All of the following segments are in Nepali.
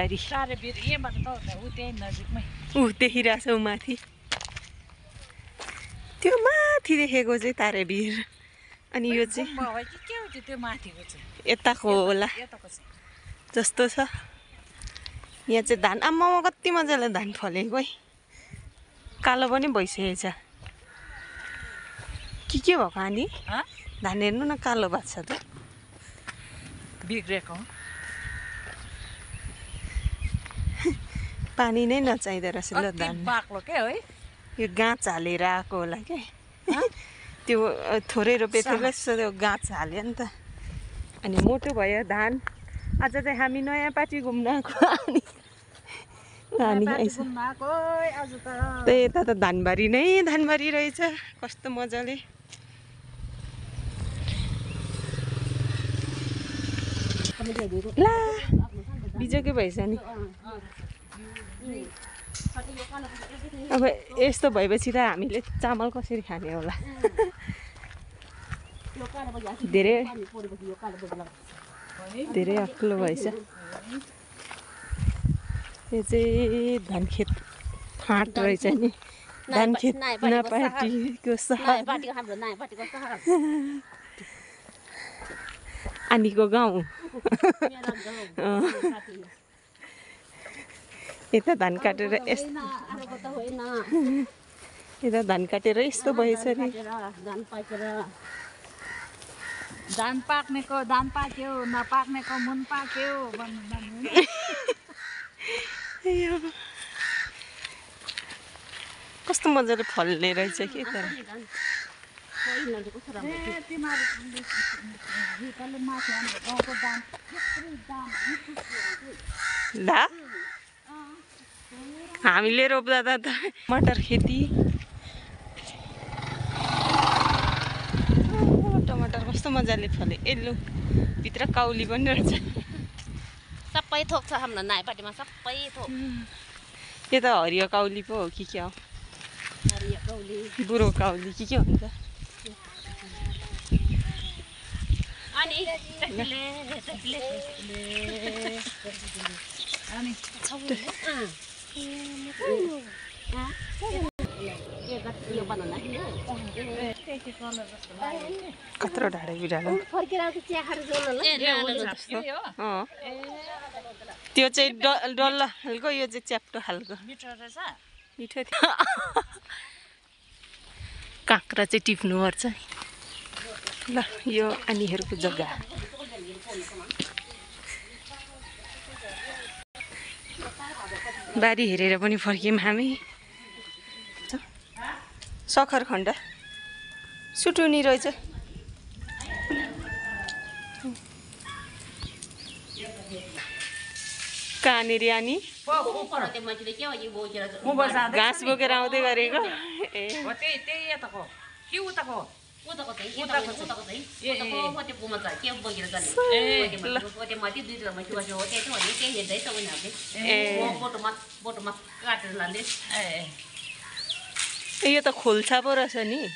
धानबारी देखिरहेछ ऊ माथि त्यो माथि देखेको चाहिँ तारेभिर अनि यो चाहिँ यताको होला जस्तो छ यहाँ चाहिँ धान आम्मामा कति मजाले धान फलेको है कालो पनि भइसकेको छ के भएको अनि धान हेर्नु न कालो भएको छ त बिग्रेको पानी नै नचाहिँदो रहेछ ल धान बाक्लो के है यो गाँच हालेर आएको होला के त्यो थोरै रोपेको थियो त्यो गाँच हाल्यो नि त अनि मोटो भयो धान आज चाहिँ हामी नयाँ पार्टी घुम्न आएको अनि यता त धानबारी नै धानबारी रहेछ कस्तो मजाले ला बिजोकै भएछ नि अब यस्तो भएपछि त हामीले चामल कसरी खाने होला धेरै धेरै अग्लो भएछ यो चाहिँ धान खेत फाँट रहेछ नि धान खेत नपार्टीको सहर आनीको गाउँ यता धान काटेर यता धान काटेर यस्तो भएछ नि धान पाक्नेको धान पाक्यो नपाक्नेको मुन पाक्यो कस्तो मजाले फल्ने रहेछ कि तर ला हामीले रोप्दा त मटर खेती टमाटर कस्तो मजाले फले यल्लो भित्र काउली पनि रहेछ सबै थोक छ हाम्रो नाइपाटीमा सबै थोक यो त हरियो काउली पो हो कि क्या हो हरियो काउली बुढो काउली के हुन्छ अनि कत्रो ढाडे बिरालो त्यो चाहिँ डल्लो खालको यो चाहिँ च्याप्टो खालको मिठो थियो काँक्रा चाहिँ टिप्नुपर्छ ल यो आनीहरूको जग्गा बारी हेरेर पनि फर्क्यौँ हामी सखरखण्ड सुटुनी रहेछ कहाँनिर आनी घाँस बोकेर आउँदै गरेको यो त खोल्सा पो रहेछ नि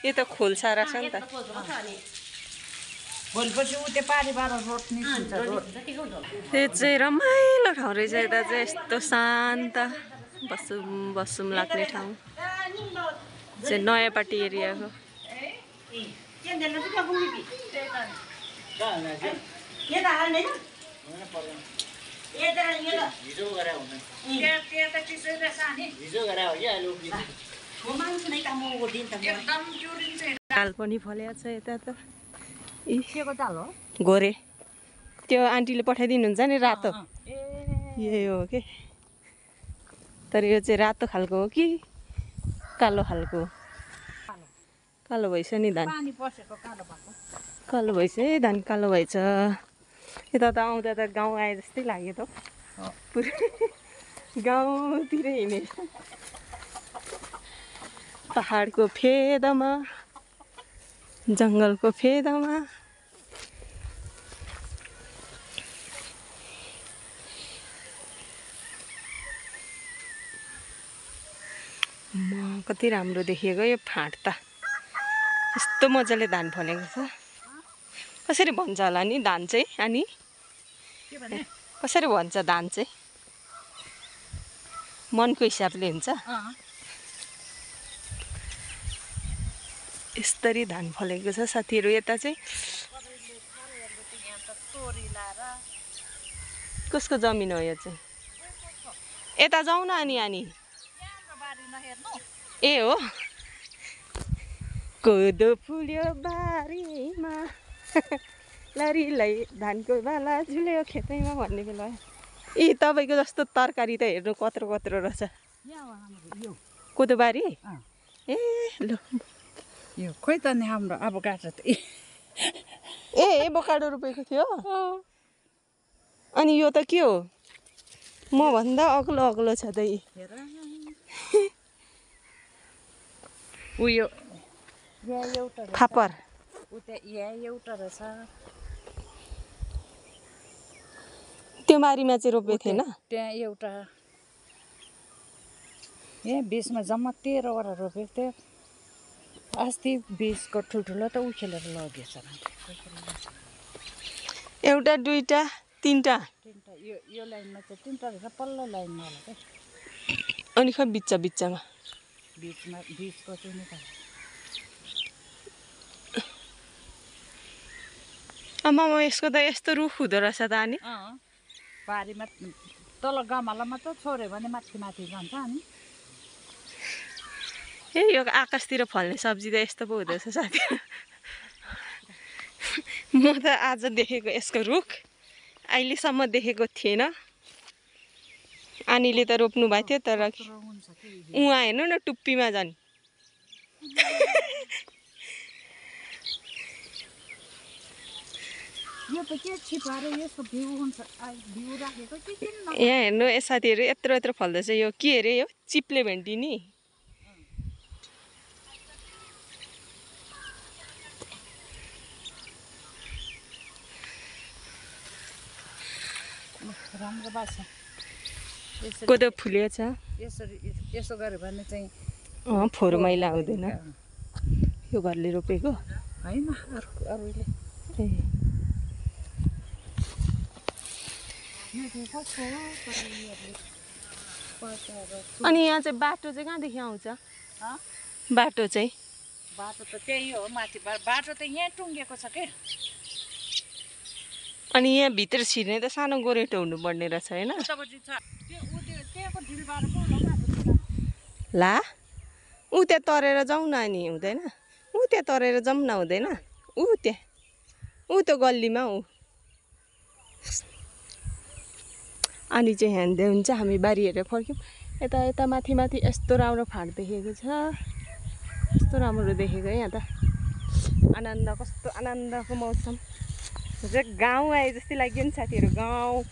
यो त खोल्सा रहेछ नि त यो चाहिँ रमाइलो ठाउँ रहेछ यता चाहिँ यस्तो शान्त बसौँ लाग्ने ठाउँ चाहिँ नयाँपाटी एरियाको दाल पनि फलेको छ यता त घोरे त्यो आन्टीले पठाइदिनुहुन्छ नि रातो यही हो कि तर यो चाहिँ रातो खालको हो कि कालो खालको कालो भएछ नि धान कालो भएछ है धान कालो भएछ यता त आउँदा त गाउँ आए जस्तै लाग्यो त पुरै गाउँतिर हिँडे पहाडको फेदमा जङ्गलको फेदमा कति राम्रो देखिएको यो फाँट त यस्तो मजाले धान फलेको छ कसरी भन्छ होला नि धान चाहिँ अनि कसरी भन्छ धान चाहिँ मनको हिसाबले हुन्छ यसरी धान फलेको छ साथीहरू यता चाहिँ कसको जमिन हो यो चाहिँ यता जाउँ न अनि ए हो कोदो फुल्यो बारीमा लरीलाई धानको बाला झुल्यो खेतैमा भन्ने बेला यी तपाईँको जस्तो तरकारी त हेर्नु कत्रो कत्रो रहेछ कोदोबारी ए ल यो खोइ त नि हाम्रो अब काट्छ त ए एभोकाडो रोपेको थियो अनि यो त के हो म भन्दा अग्लो अग्लो छ त यी उयो यहाँ एउटा फापर उता यहाँ एउटा रहेछ त्यो बारीमा चाहिँ रोपेको थिएन त्यहाँ एउटा यहाँ बिचमा जम्मा 13वटा रोपेको थियो अस्ति बिचको ठुल्ठुलो त उखेलेर लगेछ एउटा दुईटा तिनटा यो लाइनमा चाहिँ 3टा रहेछ पल्लो लाइनमा होला क्या अनि खै बिचमा बिचको चाहिँ निकाल आमा यसको त यस्तो रुख हुँदो रहेछ त अनि बारीमा तल गमलामा त छोड्यो भने माथि जान्छ अनि ए यो आकाशतिर फल्ने सब्जी त यस्तो पो हुँदो रहेछ साथी म त आज देखेको यसको रुख अहिलेसम्म देखेको थिएन आनीले त रोप्नु भएको थियो तर उहाँ हेर्नु न टुप्पीमा झन् यो त के छिपाएर यसको भ्यू हुन्छ भ्यू राखेको के किन यहाँ हेर्नु साथीहरू यत्रो यत्रो फल्दैछ यो के अरे यो चिप्ले भेन्डी नि राम्रो बाछ कोदो फुलेको छ यसो गऱ्यो भने चाहिँ फोहोर मैला हुँदैन यो घरले रोपेको होइन अरूले अनि यहाँ चाहिँ बाटो चाहिँ कहाँदेखि आउँछ बाटो चाहिँ बाटो त त्यही हो माथि बाटो त यहाँ टुङ्गेको छ के अनि यहाँ भित्र छिर्ने त सानो गोरेटो हुनुपर्ने रहेछ होइन ला ऊ त्यहाँ तरेर जाउँ न अनि हुँदैन ऊ त्यहाँ तरेर जाउँ न हुँदैन ऊ त्यो गल्लीमा ऊ अनि चाहिँ हान्दै हुन्छ हामी बारी हेरेर फर्क्यौँ यता माथि यस्तो राम्रो फाँट देखेको छ यस्तो राम्रो देखेको यहाँ त आनन्द कस्तो आनन्दको मौसम चाहिँ गाउँ आए जस्तै लाग्यो नि साथीहरू गाउँ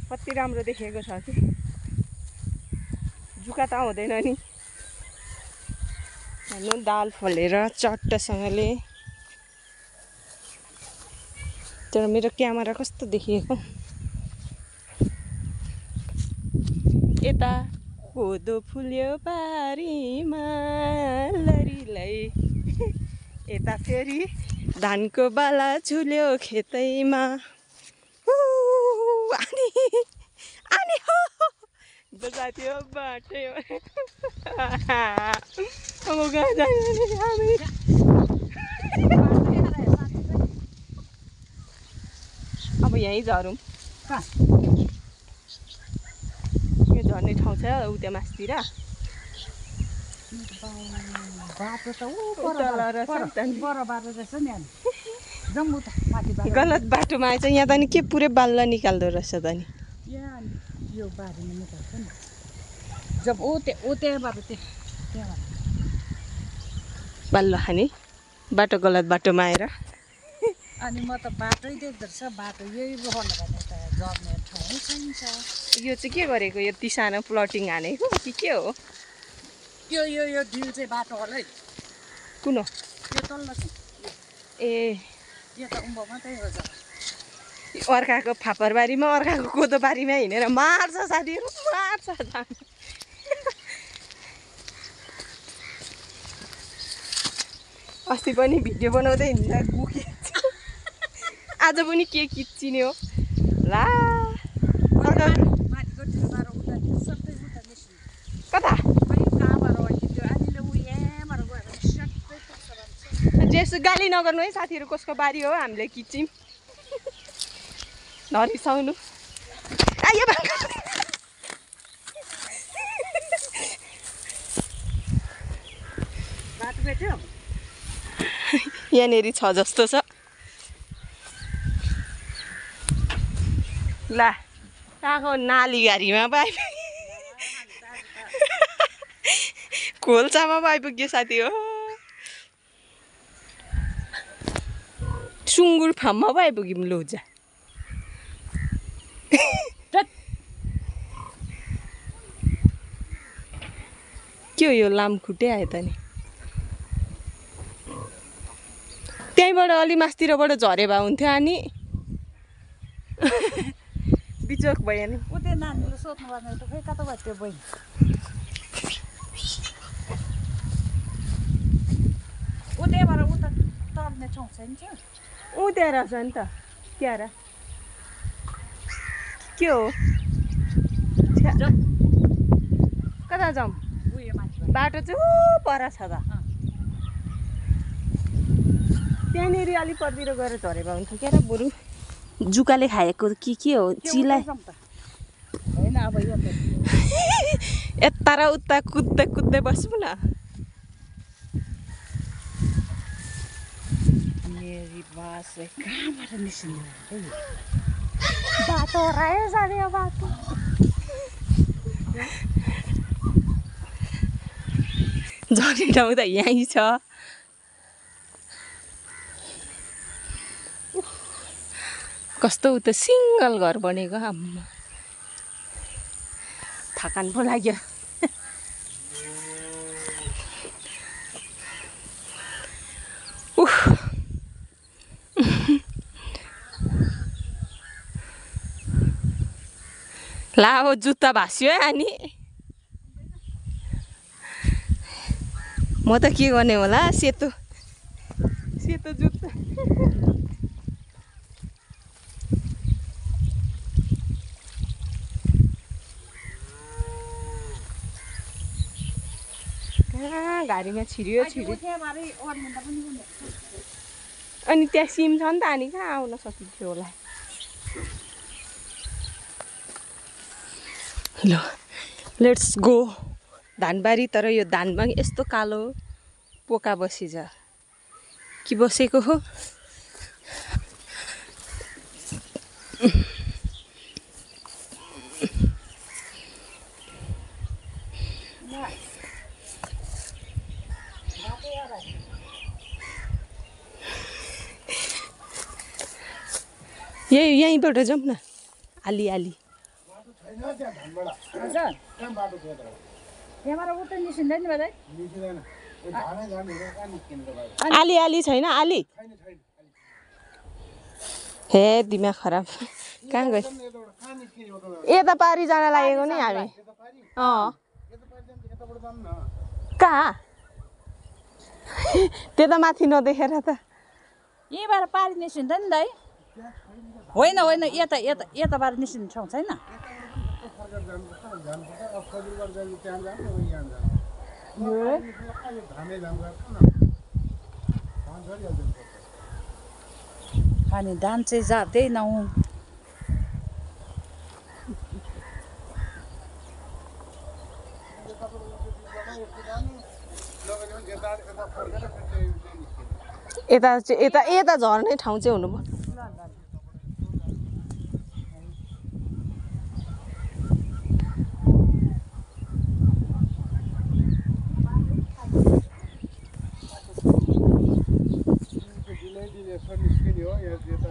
कति राम्रो देखेको छ कि जुका त आउँदैन नि हेर्नु दाल फलेर चट्टसँगले तर मेरो क्यामेरा कस्तो देखिएको यता कोदो फुल्यो बारीमा लरीलाई यता फेरि धानको बाला झुल्यो खेतैमा अनि हो साथी हो बाटो अब कहाँ जाने हामी अब यहीँ झरौँ यो झर्ने ठाउँ छ उ त्यहाँ मासतिर बाटो त बडो बाटो रहेछ नि जम्मू त माथि गलत बाटोमा आएछ यहाँ त नि के पुरै बाल्ल निकाल्दो रहेछ त नि यहाँ यो बारीमा निकाल्छ नि जब त्यहाँबाट त्यहाँबाट बाल्ल खाने बाटो गलत बाटोमा आएर अनि म त बाटै देख्दो रहेछ बाटो यही रहनु भने त जर्ने ठाउँ छैन यो चाहिँ के गरेको यो सानो प्लटिङ हानेको कि के हो यो ढिल चाहिँ बाटो होला है कुन हो यो तल्लो चाहिँ ए यो त उँभो मात्रै हो जग्गा अर्काको फापरबारीमा अर्काको कोदोबारीमा हिँडेर मार्छ साथीहरू मार्छ अस्ति पनि भिडियो बनाउँदै हिँड्दा गुकेको आज पनि के किच्चिने हो ला माथिको ढिलोबाट उता सबै उता निस्किनु कता अनि कहाँबाट अड्कियो त्यो आनीले उ यहाँबाट गएर सबै पुग्छ भन्छ जेसु गाली नगर्नु है साथीहरू कसको बारी हो हामीले किचिम नरिसाउनु आयो बाटो भेट्यो यहाँनिर छ जस्तो छ ला कहाँको नाली गाडीमा पो खोल्सामा पो आइपुग्यो साथी हो सुँगुर फार्ममा पो आइपुग्यौँ लोजा के हो यो लामखुट्टे आयो त नि त्यहीँबाट अलि मासतिरबाट झरे भए हुन्थ्यो अनि बिचोक भयो नि उ त्यो नानीले सोध्नु पर्ने त खै कता भयो त्यो बहिनी उ त्यहाँबाट उता तर्ने ठाउँ छैन त्यो ऊ त्यहाँ रहेछ नि त क्या र के हो कता जाउँ उयो माथि बाटो चाहिँ ऊ पर छ त त्यहाँनिर अलिक परतिर गएर झरे भए हुन्थ्यो क्या र बरु जुकाले खाएको के हो चिला होइन अब यो यता र उता कुद्दै कुद्दै बस्नु न मेरी बास कहाँबाट निस्किनु बाटो हरायो जाने बाटो झर्ने ठाउँ त यहीँ छ कस्तो उता सिङ्गल घर बनेको आम्मा थकान पो लाग्यो ला हो जुत्ता भाँस्यो है अनि म त के गर्ने होला सेतो सेतो जुत्ता गाडीमा छिर्यो छिर्यो अनि त्यहाँ सिम छ नि त अनि कहाँ आउन सकिन्थ्यो होला ल लेट्स गो धानबारी तर यो धानमा यस्तो कालो पोका बसिन्छ कि बसेको हो यहीँबाट जाउँ न आली आली आली आली छैन आली हे दिमाग खराब कहाँ गयो यता पारी जान लागेको नि हामी कहाँ त्यता माथि नदेखेर त यहीँबाट पारी निस्किन्छ नि दाइ होइन होइन यता यता यताबाट निस्किने ठाउँ छैन अनि धान चाहिँ जाँदैनौ यता झर्ने ठाउँ चाहिँ हुनु भयो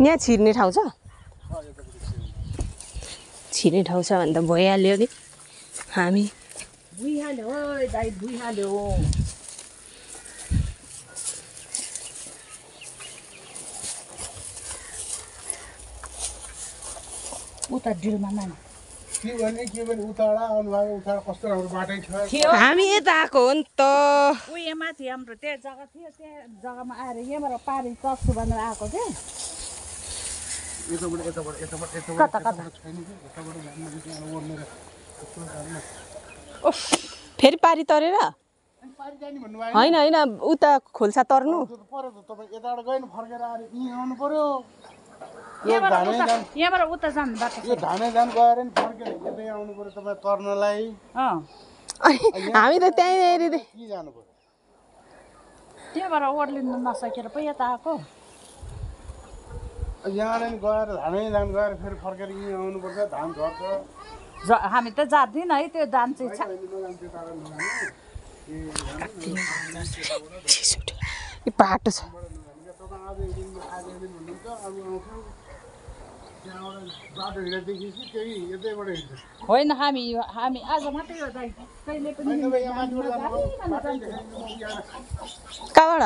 यहाँ छिर्ने ठाउँ छ छिर्ने ठाउँ छ भने त भइहाल्यो नि हामी भुइहाल्यो दाइ भुइहाल्यो उता ड्रिलमा नानी हामी यता आएको हो नि त उयो माथि हाम्रो त्यहाँ जग्गा थियो त्यहाँ जग्गामा आएर यहाँबाट पारी चर्छु भनेर आएको थियो कता कता ओफ फेरि पारी तरेर होइन होइन उता खोल्सा तर्नु यहाँबाट उता जानु बाटो यो धाने जान गएर नि फर्केर यतै आउनु पर्यो तपाईँ तर्नलाई हामी त त्यहीँनिर के जानु पर्यो त्यहाँबाट ओर्लिनु नसकेर पो यता आएको यहाँबाट नि गएर धानै जान गएर फेरि फर्केर यहीँ आउनुपर्छ धान झर्छ हामी त जाँदैन है त्यो धान चाहिँ बाटो छ बाटो हिँडेदेखि त्यही यतैबाट हिँड्छ होइन हामी आज मात्रै हो दाइ कहिले पनि कहाँबाट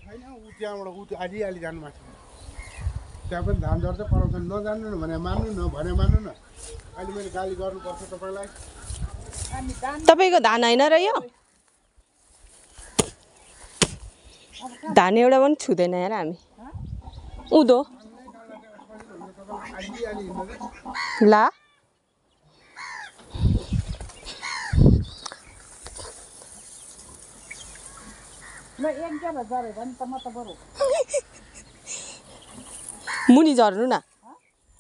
छैन ऊ त्यहाँबाट ऊ अलि जानु माथि त्यहाँ पनि धान झर्छ पराउँछ नजान्नु न भने मान्नु न भने मान्नु न अहिले मैले गाली गर्नुपर्छ तपाईँलाई तपाईँको धान होइन र यो धान एउटा पनि छुँदैन यार हामी उँधो ला ल एक जग्गा झऱ्यो भने त म त बरु मुनि झर्नु न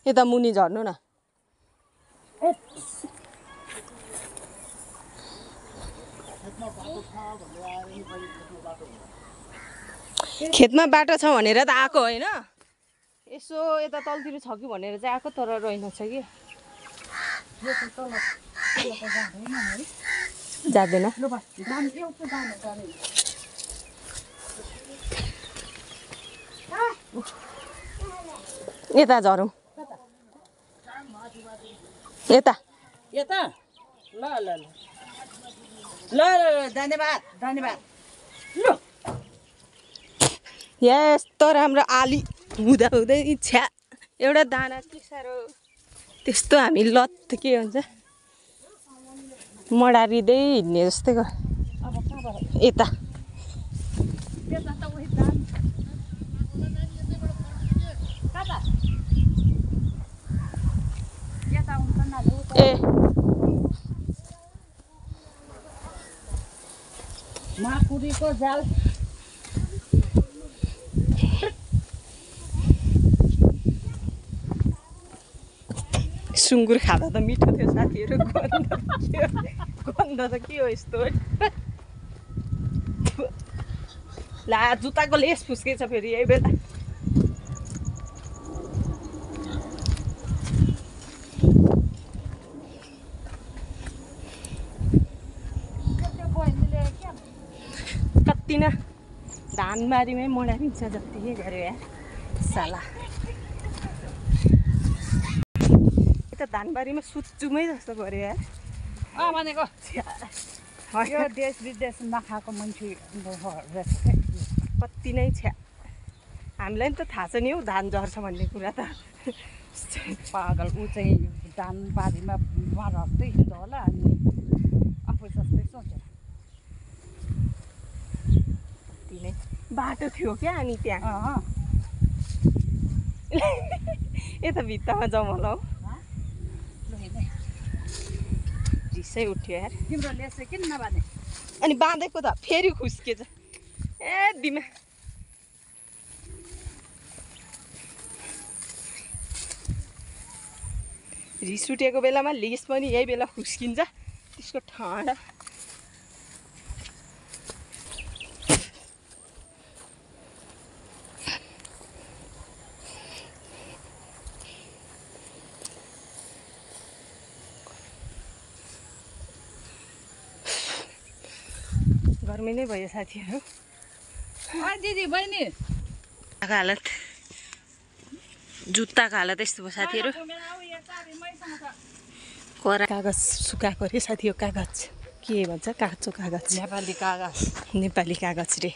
यता मुनि झर्नु न खेतमा बाटो छ भनेर त आएको होइन यसो यता तलतिर छ कि भनेर चाहिँ आएको तर रहेनछ कि जाँदैन यता झरौँ यता यता ल ल ल ल धन्यवाद धन्यवाद यस्तो राम्रो आली हुँदा हुँदै इच्छा एउटा दाना के साह्रो त्यस्तो हामी लत के हुन्छ मडारिँदै हिँड्ने जस्तै यता ए माकुरीको जाल सुँगुर खाँदा त मिठो थियो साथीहरू गन्ध त के हो यस्तो ला जुत्ताको लेस फुस्केछ फेरि यही बेला कति न धानबारीमै मडारिन्छ जति गऱ्यो यार साला त धानबारीमा सुत्चुमै जस्तो गऱ्यो यार भनेको यो देश विदेश नखाएको मान्छे कति नै छ्या हामीलाई नि त थाहा छ नि हौ धान झर्छ भन्ने कुरा त पागल ऊ चाहिँ धान बारीमा रक्दै हिँड्छ होला अनि आफू जस्तै सोचेर नै बाटो थियो क्या अनि त्यहाँ यता भित्तामा जाउँ होला हौ रिसै उठ्यो यार तिम्रो लेस किन नबाँधे अनि बाँधेको त फेरि खुस्केछ ए दिमा रिस उठेको बेलामा लेस पनि यही बेला खुस्किन्छ त्यसको ठाडा गर्मी नै भयो साथीहरू दिदी बहिनी हालत जुत्ताको हालत यस्तो भयो साथीहरू कागज सुकाएको अरे साथी यो कागज के भन्छ काँचो कागज नेपाली कागज नेपाली कागज रे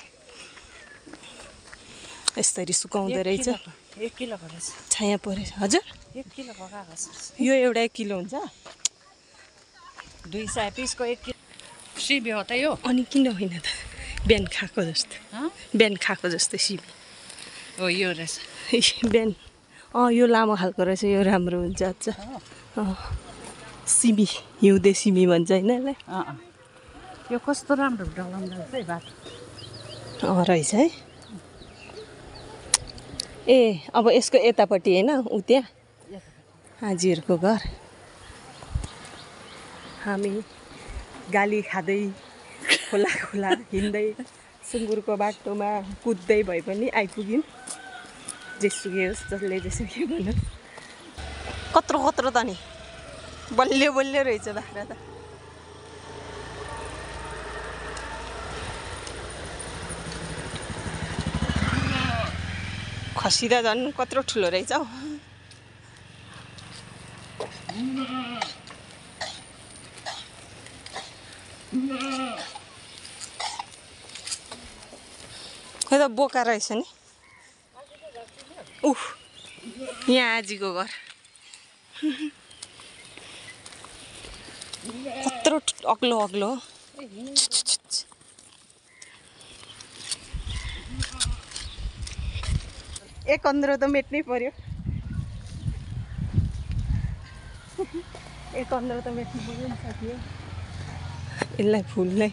यसरी सुकाउँदो रहेछ 1 किलोको रहेछ छाया परेछ हजुर 1 किलोको कागज यो एउटा 1 किलो हुन्छ 200 पिसको 1 किलो सिबी हो त यो अनि किन होइन त बिहान खाएको जस्तो बिहान खाएको जस्तो सिबी हो यो रहेछ बिहान यो लामो खालको रहेछ, यो राम्रो हुन्छ। अच्छा सिमी, हिउँदे सिमी भन्छ होइन यसलाई? यो कस्तो राम्रो डलाउँदो रहेछ है बाटो। रहेछ है। ए अब यसको यतापट्टि होइन ऊ त्यहाँ हाजीहरूको घर, हामी गाली खाँदै खोला खोला हिँड्दै सुँगुरको बाटोमा कुद्दै भए पनि आइपुग्यौँ। जेसुकै होस्, जसले जेसुकै भनोस्। कत्रो कत्रो त नि, बलियो बलियो रहेछ बाख्रा त। खसी त झन् कत्रो ठुलो रहेछ हौ। खै त बोका रहेछ नि। उफ, यहाँ आजीको घर कत्रो अग्लो अग्लो। एक अन्ध्रो त मेट्नै पर्यो। एक अन्ध्रो त मेट्नु पर्यो नि साथी। यसलाई फुल्नै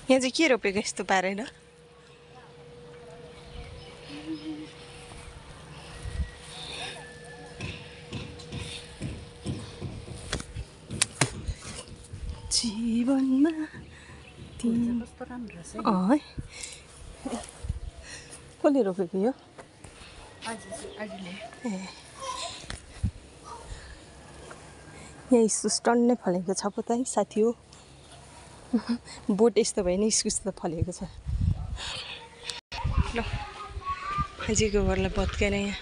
यहाँ चाहिँ के रोपेको यस्तो पारेर? जीवनमा कस्तो राम्रो रहेछ है। कसले रोपेको यो? आजीले। यहाँ इस्कुस टन्नै फलेको छ पो त है साथी हो। बोट यस्तो भयो नि, इस्कुस त फलेको छ। ल आजीको घरलाई भत्केर यहाँ